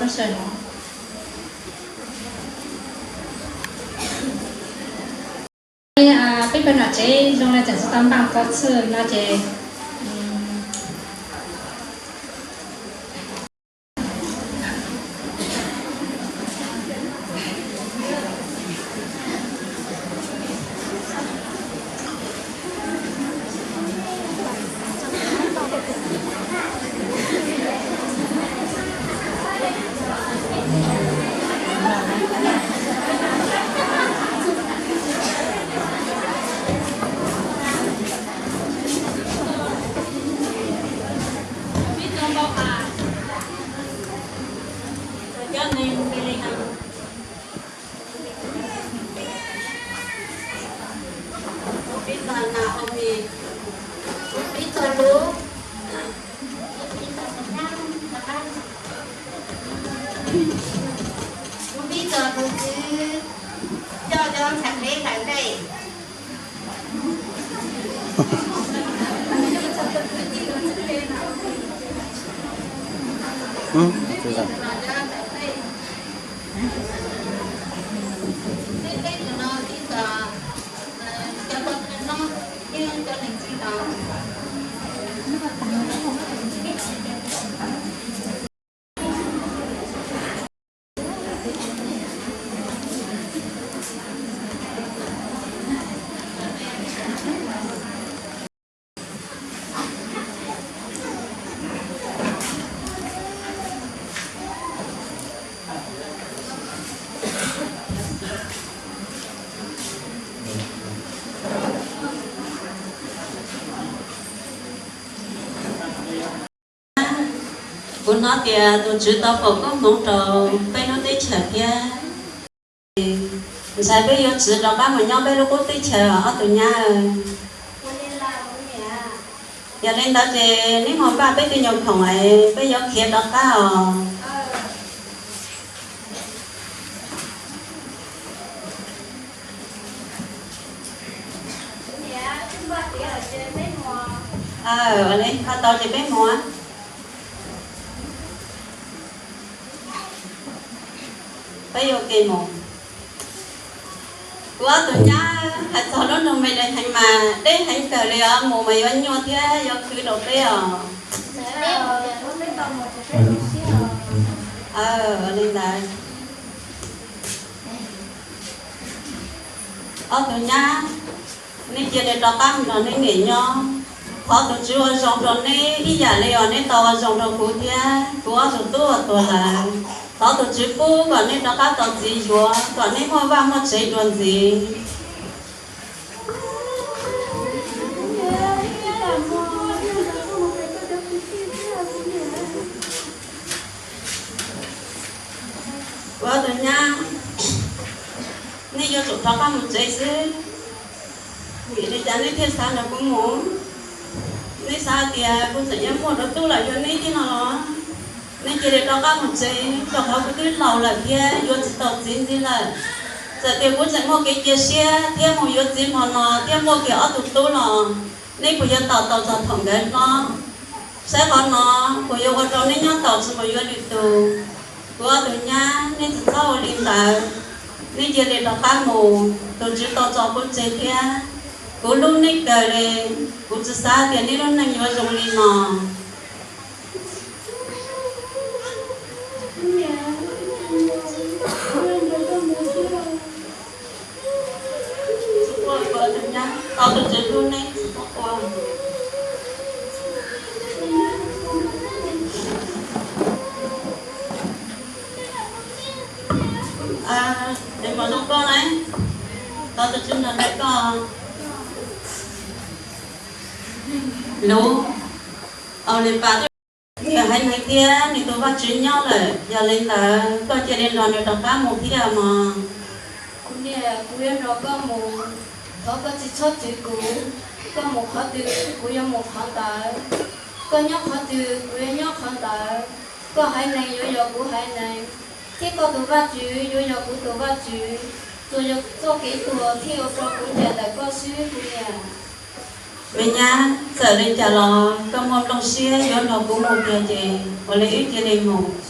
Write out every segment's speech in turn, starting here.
Peb pawg nom tsev zoo li txawm tsis tau npaj tau txhij no ces Kuv hnov tias tus Tswv tau foom koob hmoov rau peb lub teb chaws thiab. Ntshai peb yuav tsis rov qab mus nyob peb lub qub teb chaws ob tug nyab. Yog li ntawd ces neb mus npaj peb tej nyuag khoom es peb yuav khiav rov qab os. Aw, ua li ho tau ces peb mus. Peb yuav ke mus. Kuv ob tug nyab hais txog lub nroog me le heev mas deb heev kawg li os, mus mas yuav nyuaj thiab yuav khwv rau peb os. Aw, ua li ntawd. Ob tug nyab, neb cia li rov qab nrog neb niam nyob. Thov tus Tswv ua zoo rau neb ib yam li uas neb tau ua zoo rau kuv thiab kuv ob tug tub uas tuag lawm. Thov tus Tswv pub kom neb rov qab tau txiv yuav, kom neb muaj vaj muaj tsev dua ntxiv. Kuv ob tug nyab, nej yuav tsum rov qab mus tsev xwb. Vim li cas nej thiaj xav nrog kuv mus? Nej xav hais tias kuv tseem yuav muaj rau tub lawm yuav neb thiab no los? Nej cia li rov qab mus tsev, rau qhov kuv twb laus lawm thiab yuav tsis tau txiv ntxiv lawm. Txawm tias kuv tseem muaj kev cia siab thiab mus yuav txiv hmo no thiab muaj kiag ob tug tub los, nej puas yuav tos tau txog thaum nkawd hlob? Saib qhov no puas yuav ua rau neb nyob taus tsis mus yuav lwm tus? Kuv ob tug nyab, nej tsis txhob ua li ntawd. Nej cia li rov qab mus, tus Tswv tau tso kuv tseg thiab. Kuv hlub nej kawg li, kuv tsis xav tias nej lub neej yuav zoo li no. Es mus zoo koj na, thov tus Tswv nrog nraim koj. Lub, Aulivas twb nyiam haiv neeg thiab nws tus Vajtswv nyob lawm, yog li ntawd koj cia li nrog nws rov qab mus thiab mog. Kuv niam, kuv yuav nrog koj mus, thov koj tsis txhob txwv kuv. Koj mus qhov twg, kuv yuav mus qhov ntawd. Koj nyob qhov twg, kuv yuav nyob qhov ntawd. Koj haiv neeg yuav yog kuv haiv neeg, thiab koj tus Vajtswv yuav yog kuv tus Vajtswv. Tsuas yog txoj kev tuag thiaj ua rau kuv ncaim ntawm koj xwb, kuv niam. Me nyab, txawm li cas los koj muaj nplooj siab yuav nrog kuv mus tiag ces ua li wb cia li mus.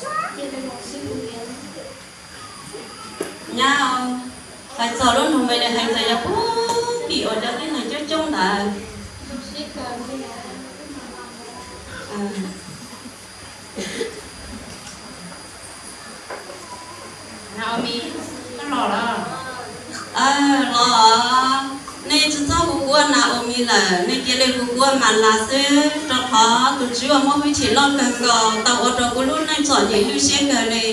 Hais txog lub nroog Npelehees ntawd yog puag tim uas cov tib neeg coob coob ntawd. Los, nej tsis txhob hu kuv ua Naomi lawm, nej cia li hu kuv ua Malas xwb, rau qhov tus Tswv uas muaj hwj chim loj kawg nkaus tau ua rau kuv lub neej txom nyem lwj siab kawg li.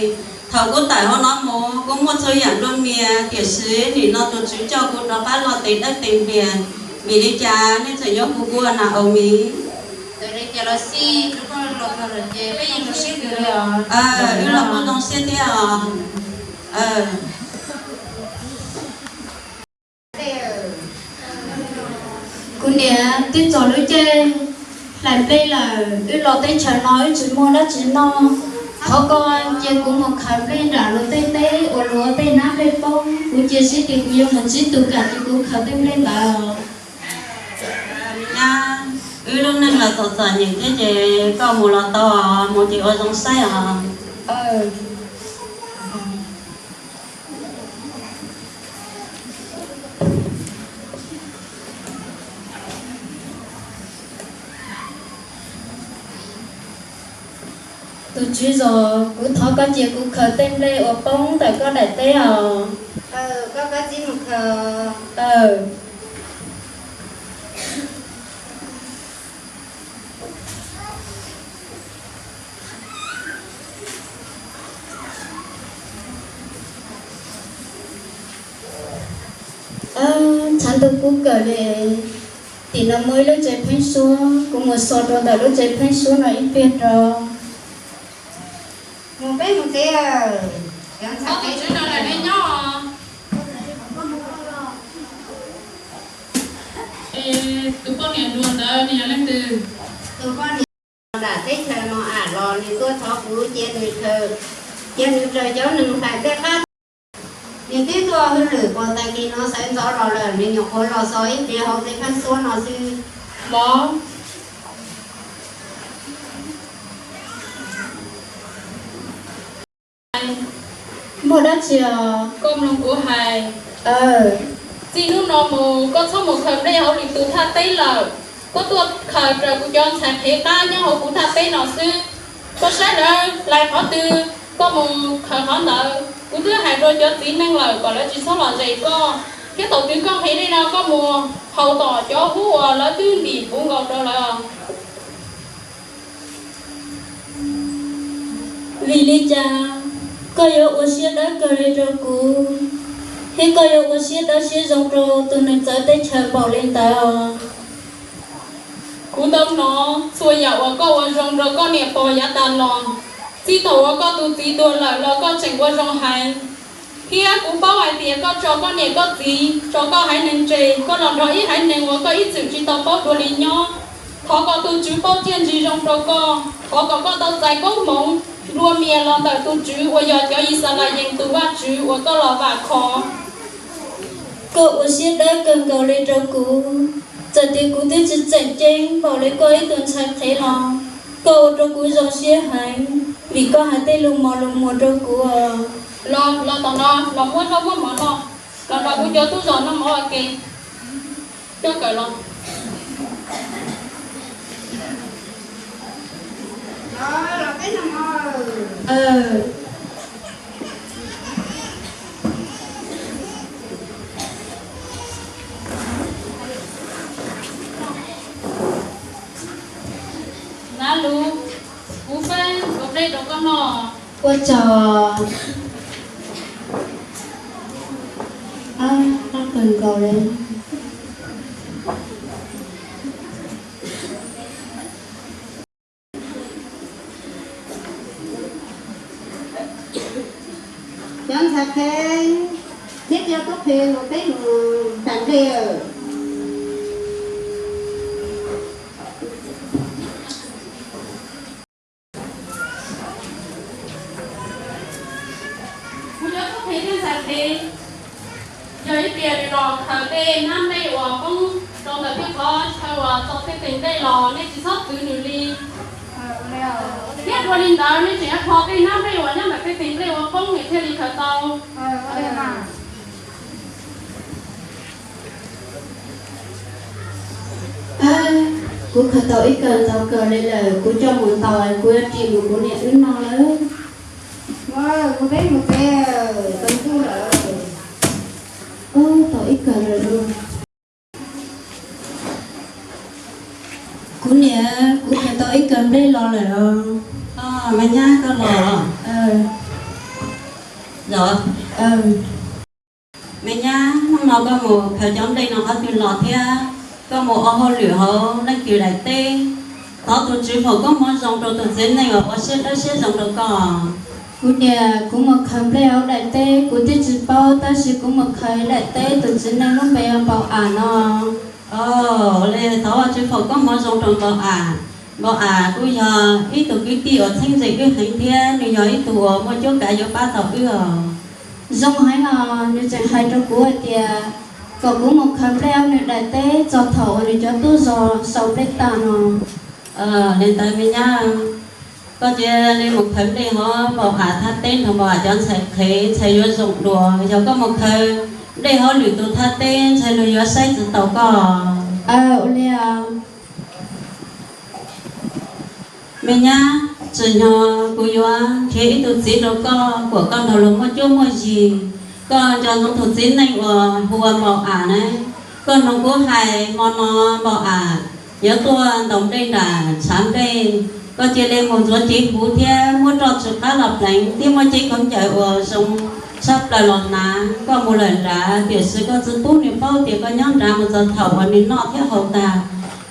Thaum kuv tawm hauv no mus, kuv muaj txhua yam nplua mias, tiam sis nim no tus Tswv coj kuv rov qab los tes dawb tes npliag. Vim li cas nej tseem yuav hu kuv ua Naomi? Wb los kuj zoo siab thiab os. Kuv niam, twb txog lub caij hlais nplej lawm, wb los teb chaws no wb tsis muaj dab tsi noj. Thov koj cia kuv mus khaws nplej nram luag tej teb uas luag tej hnab nplej poob, kuv cia siab tias kuv yuav mus ntsib tus kam cia kuv khaws tej nplej ntawd. Wb lub neej los txom txom nyem thiab ces koj mus los tau, mus ces ua zoo saib os. Tus tswv zos, kuv thov koj cia kuv khaws tej nplej uas poob ntawm koj daim teb os. Tshav ntuj kub kawg li. Tim no muaj ib lub tsev pheeb suab, kuv mus so rau ntawm lub tsev pheeb suab no ib pliag rau. Mus peb mus tsev. Tus tswv no lawm nej nyob. Es tus poj niam hluas ntawd nws yog leej twg? Tus poj niam nram teb chaws no am los nws tuaj thov kuv cia nws raws, cia nws raws cov neeg hlais tej qab. Nws twb tuaj hauj lwm puag ta kis no sawv ntxov los lawm, nws nyuam qhuav los xov ib pliag hauv tej pheeb suab no xwb. Los, muaj dab tsi os? Koj mloog kuv hais. Txij hnub no mus koj txhob mus khaws nplej hauv lwm tus thaj teb lawm. Koj tuaj khaws raws kuv cov ntxhais qhev qab nyob hauv kuv thaj teb no xwb. Koj saib lawv hlais qhov twg, koj mus khaws qhov ntawd. Kuv twb hais rau cov txiv neej lawm kom lawv tsis txhob los zes koj, thiab thaum twg koj nqhis dej no koj mus haus tom cov hub uas lawv twb ntim puv nkaus rau lawv. Vim li cas koj yuav ua siab dawb kawg li rau kuv, thiab koj yuav ua siab dawb siab zoo rau tus neeg txawv teb chaws npaum li ntawd? Kuv tau hnov txhua yam uas koj ua zoo rau koj niam pog yav tas los, txij thaum uas koj tus txiv tuag lawm los koj tseem ua zoo heev. Thiab kuv paub hais tias koj tso koj niam koj txiv, tso koj haiv neeg tseg, koj los nrog ib haiv neeg uas koj ib txwm tsis tau paub dua li nyob. Thov kom tus Tswv pauj tsiaj ntsig zoo rau koj. Thov kom koj tau txais koob hmoov nplua mias los ntawm tus Tswv uas yog cov Yixalayees tus Vajtswv uas koj los vam khov. Koj ua siab dawb kawg nkaus li rau kuv. Txawm tias kuv twb tsis tseem ceeb npaum li koj ib tug ntxhais qhev los, koj ua rau kuv zoo siab heev, vim koj hais tej lus mos lus muas rau kuv. Los, los tom no los muab zaub muab mov noj, los nrog kuv cov tub zos noj mov ua ke. Coj kawm los. Nab lus, kuv peb ua nplej rau koj noj. Ua tsaug. Qab kawg nkaus li. Cov ntxhais qhev thiab cov tub qhe los peb mus hlais nplej. Kuv cov tub qhe thiab ntxhais qhev, yog ib pliag nws los khaws tej hnab nplej uas poob rau ntawm tej qhov chaw uas txo tej tes nplej los nej tsis txhob txwv nws li. Thiab dua li ntawd nej tseem yuav rho tej hnab nplej uas nyob ntawm tej tes nplej uas poob nws thiaj li khaws tau. Kuv khaws tau ib kawm ntau kawg li lawm, kuv coj mus ntaus es kuv yuav ris mus kuv niam wb noj lawm. Kuv peb mus tsev, tsaus ntuj lawm. Tau ib kawm lawm lauj. Kuv niam, kuv khaws tau ib kawm nplej los lawm os. Me nyab, koj los. Me nyab, hnub no koj mus khaws cov nplej no qhov twg los thiab koj mus ua hauj lwm hauv leej twg daim teb? Thov tus Tswv foom koob hmoov zoo rau tus txiv neej uas ua siab dawb siab zoo rau koj. Kuv niam, kuv mus khaws nplej hauv daim teb, kuv twb tsis paub, tab sis kuv mus khaws daim teb tus txiv neej lub npe ua Npau Am no. Thov Vajtswv foom koob hmoov zoo rau Npau Am. Npau Am kuj yog ib tug kwv tij uas txheeb ze wb heev thiab nws yog ib tug uas muaj cuab kav yuav pab tau wb os. Zoo heev os, nws tseem hais rau kuv hais tias kom kuv mus khaws nplej hauv nws daim teb txog thaum uas nws cov tub zos sau nplej tag no. Li ntawd me nyab, koj cia li mus khaws nplej hauv Npau Am thaj teb nrog Npau Am cov ntxhais qhev, ntxhais yuav zoo dua. Yog koj mus khaws nplej hauv lwm tus thaj teb, ntxhais luag yuav saib tsis taus koj. Ua li. Me nyab, tsim nyog kuv yuav nrhiav ib tug txiv rau koj, kom koj nrog luag muaj cuab muaj yig. Koj nco ntsoov tus txiv neej uas hu ua Npau Am na. Koj mloog kuv hais, hmo no Npau Am yuav tuaj ntaus nplej nram tshav nplej. Koj cia li mus ntxuav cev huv thiab muab roj tsw qab los pleev thiab muab cev khaub ncaws uas zoo tshaj plaws los hnav. Koj mus lawm nrad, tiam sis koj tsis pub nws paub tias koj nyob nrad mus txog thaum uas nws noj thiab haus tag.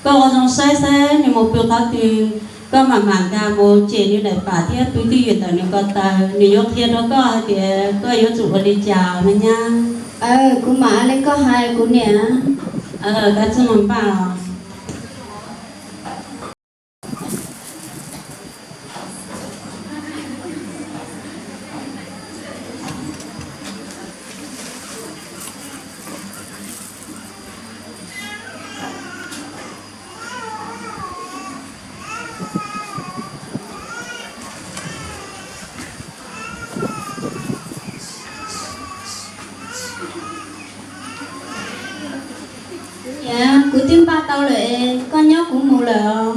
Koj ua zoo saib saib nws mus pw qhov twg, koj mam mam nkag mus cem nws daim pam thiab pw twj ywm ntawm nws ko taw, nws yuav qhia rau koj hais tias koj yuav tsum ua li cas me nyab. Kuv mam li koj hais kuv niam. Koj txhob mus npaj. Kuv twb npaj tau lawm es koj nyob kuv mus lawm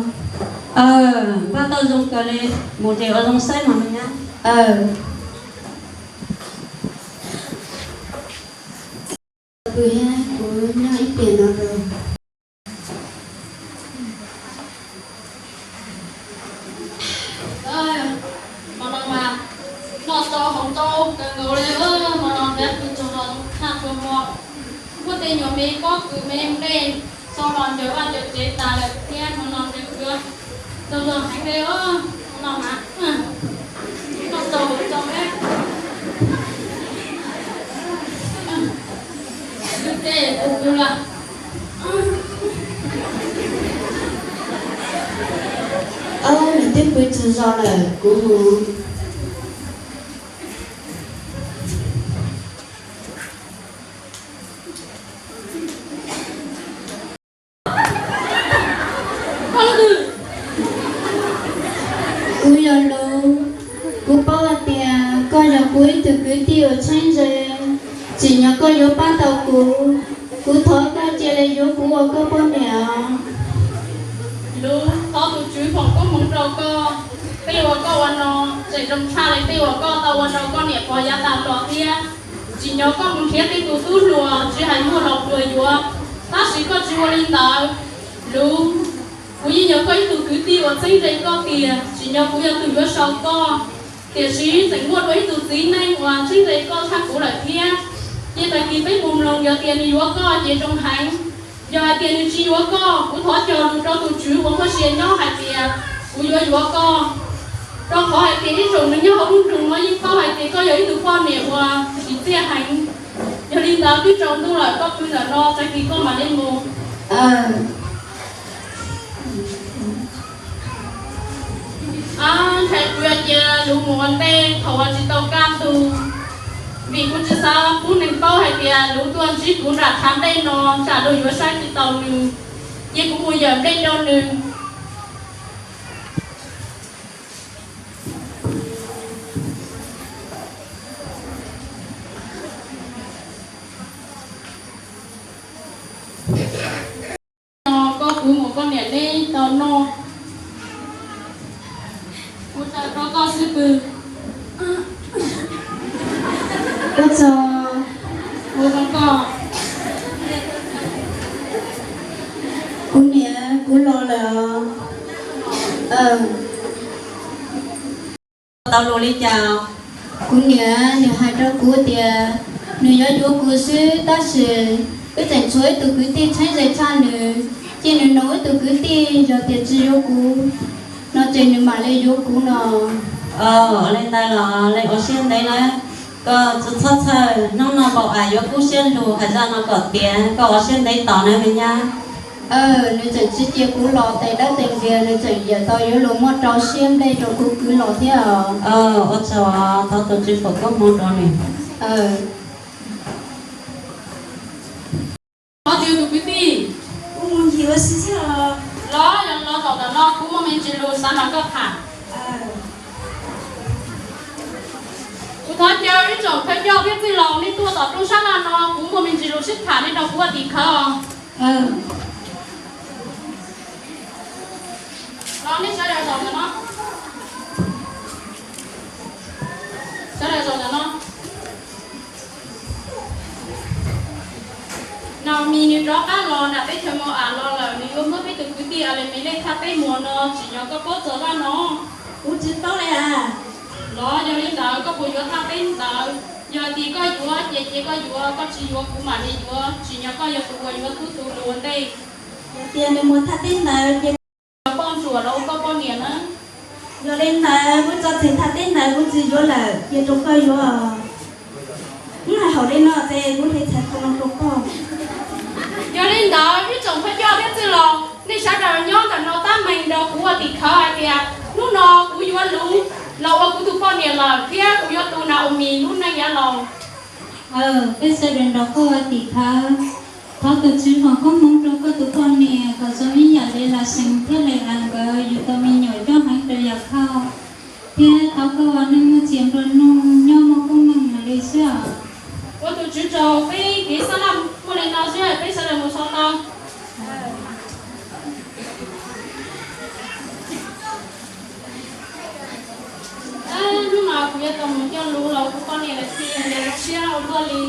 os. Npaj tau zoo kawg li, mus ces ua zoo saib mas me nyab. Pw thiab, kuv nyob ib pliag no rau. Hmo no mas noj tsau haus ntau kawg nkaus li, hmo no nrhiav pw txog los khaj tsuag hmo. Muaj tej nyuag me pob kws me nplej txog los ncaws vaj ncaws tsev tas lawm thiab, hmo no nrhiav pw txog los heev li, hmo no mas noj tsau haus ntau. Nws twb pw tsis zoo lawm, kuv mus. Kuv yog Lub, kuv paub hais tias koj yog kuv ib tug kwv tij uas txheeb ze, tsim nyog koj yuav pab tau kuv. Kuv thov koj cia li yuav kuv ua koj poj niam os. Lub, thov tus Tswv foom koob hmoov rau koj. Tej uas koj ua no tseem zoo tshaj li tej uas koj tau ua rau koj niam pog yav tas los thiab. Tsim nyog koj mus nrhiav tej tus tub hluas tsis hais muaj los pluas yuav, tab sis koj tsis ua li ntawd. Lub, kuv yeej yog koj ib tug kwv tij uas txheeb ze koj tiag, tsim nyog kuv yog tus yuav sau koj, tiam sis tseem muaj dua ib tug txiv neej uas txheeb ze koj tshaj kuv lawm thiab. Cia tag kis peb mus mloog, yog tias nws yuav koj ces zoo heev. Yog hais tias nws tsis yuav koj, kuv thov cog lus rau tus Tswv uas muaj sia nyob hais tias kuv yuav yuav koj, rau qhov hais tias ib tsoom neeg nyob hauv lub nroog no yeej paub hais tias koj yog ib tug poj niam uas tsim txiaj heev. Yog li ntawd twb tsaus ntuj lawm, koj pw ntawm no, tag kis koj mam li mus. Ntshai kuv yuav cia Lub mus ua ntej thaum uas tsis tau kaj ntug, vim kuv tsis xav pub neeg paub hais tias Lub tuaj ntsib kuv nram tshav nplej no tsam luag yuav saib tsis taus nws, cia kuv mus yawm nplej rau nws. No koj kwv mus koj niam neb tau No, kuv tawm rau koj xwb pw. Ua tsaug. Ua zoo koj. Kuv niam, kuv los lawm os. Tau lus li cas? Kuv niam nws hais rau kuv tias nws yuav yuav kuv xwb, tab sis wb tseem tshuav ib tug kwv tij txheeb ze tshaj nws, cia nws noog wb tus kwv tij, yog tias tsis yuav kuv no ces nws mam li yuav kuv no. Ua li ntawd los ua siab ntev na, koj tsis txhob txhawj, hnub no npaum ais yuav kub siab lug, hais zaj no kom tiav, koj ua siab ntev tos na me nyab. Nws tseem tsis cia kuv los tes dawb tes ntiag, nws tseem yam tau yuav luag muaj rau siab nplej rau kuv kwv los thiab. Ua tsaug, thov tus Tswv foom koob hmoov rau nws. Qhov twg tus kwv tij? Kuv mus ncig ua si xwb os. Los yog los tom ntawm no kuv muaj me ntsis lus xav nrog koj tham. Kuv thov caw ib tsoom thawj coj thiab txwj laus nej tuaj tom rooj sab laj no, kuv muaj me ntsis lus sib tham, nej nrog kuv ua tim khawv os. Los nej sawv daws zaum ntawm no. Sawv daws zaum ntawm no. Naomis nws rov qab los nram teb chaws Mau-am los lawm, nws yuav muab peb tus kwv tij Alimeliaj thaj teb muag no, tsim nyog koj paub txog zaj no. Kuv tsis paub li as. Los yog li ntawd koj puas yuav thaj teb ntawd? Yog tias koj yuav ces cia koj yuav, koj tsis yuav kuv mam li yuav, tsim nyog koj yog tus uas yuav tub tus hluas ua ntej. Yog tias nws muag thaj teb ntawd ces poj ntsuam los ua koj poj niam na. Yog li ntawd kuv tso tseg thaj teb ntawd kuv tsis yuav lawm, cia rau koj yuav. Wb hais haum li no ces kuv hais txhais tau no rau koj. Yog li ntawd ib tsoom thawj coj thiab txwj laus, nej sawv daws nyob ntawm no tab meeg nrog kuv ua tim khawv hais tias hnub no kuv yuav Luv los ua kuv tus poj niam lawm thiab kuv yuav tu Naomis lub neej yav laus. Peb sawv daws nrog koj ua tim khawv. Thov tus Tswv foom koob hmoov rau koj tus poj niam kom zoo ib yam li Lasees thiab Lelas nkawd yug tau me nyuam coob heev rau yam khauj, thiab thov koj ua neej muaj txiag nplua nuj nyob muaj koob meej li xwb os. Ua tus Tswv tsaug, peb kev xab laj muaj li no xwb, peb sawv daws mus so tau. Hnub no kuv yuav tau mus coj Luv los kuv poj niam lawm thiab, zoo siab ua luaj li.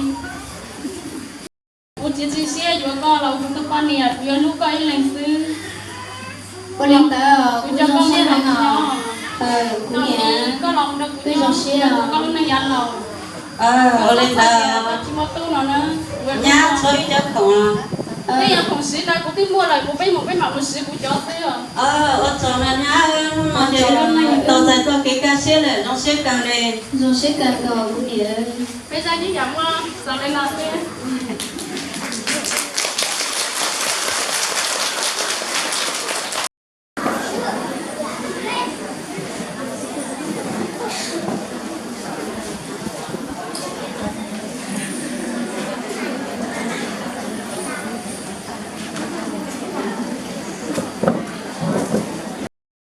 Kuv txiav txim siab yuav koj los kuv tus poj niam, kuv yuav hlub koj ib leeg xwb. Ua li ntawd kuv zoo siab heev os. Kuv niam, koj los nrog kuv zoo siab, koj lub neej yav laus. Ua li ntawd tsis muaj tub no na. Nyab tshuav ib cov khoom. Tej yam khoom siv ntawd kuv twb muaj lawm, kuv peb mus peb mam mus siv kuv cov xwb. Ua tsaug na nyab, hnub no ces tau txais txoj kev kaj siab lawm, zoo siab kawg li. Zoo siab kawg nkaus kuv niam. Peb zaj yeej yam muaj xaus li no xwb.